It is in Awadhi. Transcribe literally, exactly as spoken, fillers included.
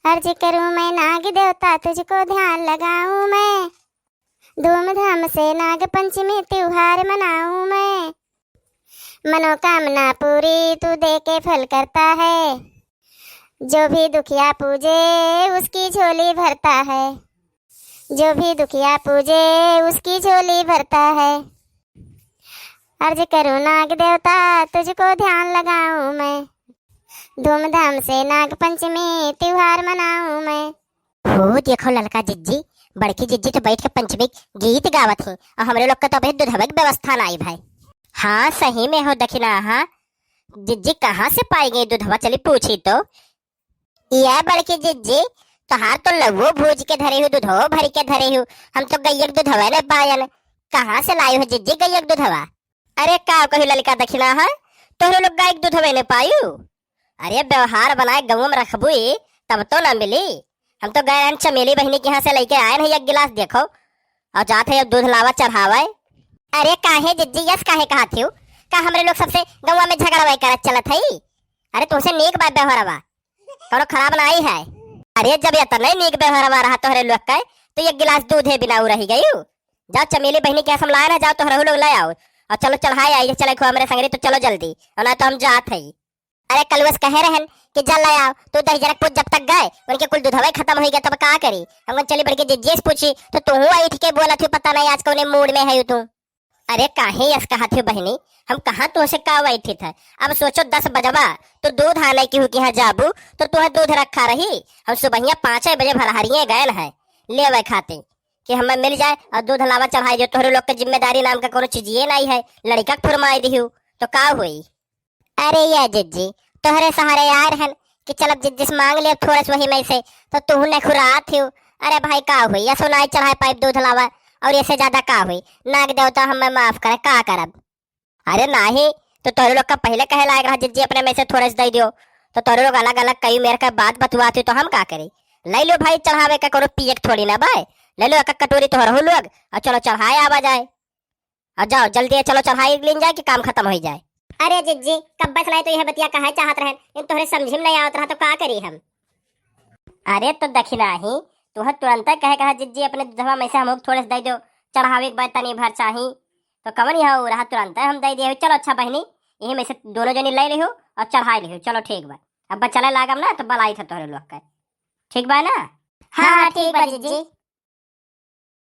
अर्ज करूं मैं नाग देवता तुझको ध्यान लगाऊं मैं, धूमधाम से नाग पंचमी त्योहार मनाऊं मैं। मनोकामना पूरी तू दे के फल करता है, जो भी दुखिया पूजे उसकी झोली भरता है, जो भी दुखिया पूजे उसकी झोली भरता है। अर्ज करूं नाग देवता तुझको ध्यान लगाऊं मैं, धूमधाम से नाग पंचमी त्योहार मनाऊं मैं। हो देखो ललका जिज्जी, बड़की जिज्जी तो बैठ के पंचमी गीत गावत ही, और हमरे लोग का तो अबे दूधवा के व्यवस्था नाई भाई। हाँ सही में हो दखिना, हाँ जिज्जी कहाँ से पाई गई दूधवा, चली पूछी तो। या बड़की जिज्जी, तोहार तो लवो भूज के धरे हो, दूधो भर के धरे हो, हम तो गैया के दूधवा न पायन, कहाँ से लाई हो जिज्जी गैया के दूधवा? अरे का कही ललका दखिना, हाँ तोहरे लोग गाय के दूधवा न पायू? अरे व्यवहार बनाए गौवा में रखबू ई, तब तो ना मिली। हम तो गए रहन चमेली बहिनी के यहाँ से लेके आए हैं एक गिलास, देखो, और जात है अब दूध लावा चढ़ावे। अरे काहे जिज्जी यस काहे कहत हो? का हमरे लोग सबसे गौवा में झगड़वा करत चलत है? अरे तुमसे नीक बात व्यवहार बा, कौनो खराब नाई है। अरे जब इतना ही नीक व्यवहार रहा तोहरे लोग के, तो एक गिलास दूधे बिना उ रही गयू। जाओ चमेली बहिनी के यहाँ से हम लाए ना, जाओ तोहरहू लोग ले आओ, और चलो चढ़ाए आई, चले खो हमरे संगरी, तो चलो जल्दी, और ना तो हम जात है। अरे कलुआ से कहे रहन कि जा ले आओ, तू दही जरा पूछ, जब तक गए उनके कुल दूधवा ही खत्म हो गया, तब का करी? हम चली बड़की जिज्जी से पूछी, तो तू ऐठ के बोलत हो, पता नहीं आज कौने मूड में है तू। अरे काहे यस कहत हो बहिनी, हम कहाँ तुहसे का बैठी था। अब सोचो दस बजबा तो दूध आने की हुकी यहाँ जाबू तो तुहे दूध रखा रही। हम सुबहिया पाँचे बजे भरहरिये गए है लेवे खातिर कि हमें मिल जाए और दूध लावा चढ़ाई दे। तोहरे लोग के जिम्मेदारी नाम का कोनो चीजिए नहीं है, लड़का के फुरमाई दिहू तो का हुई? अरे ये जिज्जी, तोहरे सहारे आए रहन कि चलब जिज्जी से मांग ले थोड़ा से वही में से, तो तू नखुरात हो। अरे भाई का हुई, ऐसो नाई चढ़ाए पाइब दूध लावा, और ऐसे ज्यादा का हुई? नाग देवता हमें माफ करे, का करब? अरे नाही, तो तोहरे लोग का पहले कहे लायक रहा जिज्जी अपने में से थोड़ा से दे दियो, तो तोहरे लोग अलग अलग कई मेर का बात बतुआत हो तो हम का करी? ले लो भाई, चढ़ावे का कोनो पिए के थोड़ी ना बाय, ले लो एक कटोरी तोहरहू लोग और चलो चढ़ाए आवा जाए। और जाओ जल्दी, चलो चढ़ाई लीन जाए कि काम खत्म हो जाए। अरे जिज्जी, कब से तो यह बतिया कहा चाहत रहन, इन तोहरे समझी में नहीं आवत रहा तो का करी हम? अरे तो दखिना ही, तुह तुरंत कहे कहा जिज्जी अपने दूधवा में से हमको थोड़े से दे दो, चढ़ावे के बाद तनी भर चाही, तो कवन यह हो रहा, तुरंत हम दे दिए। चलो अच्छा बहिनी, यही में से दोनों जनी ले लिहो और चढ़ाई लिहो। चलो ठीक बा, अब चले लागम ना तो बलाई था तोहरे लोग के, ठीक बा ना? हाँ, हाँ, ठीक बा जिज्जी।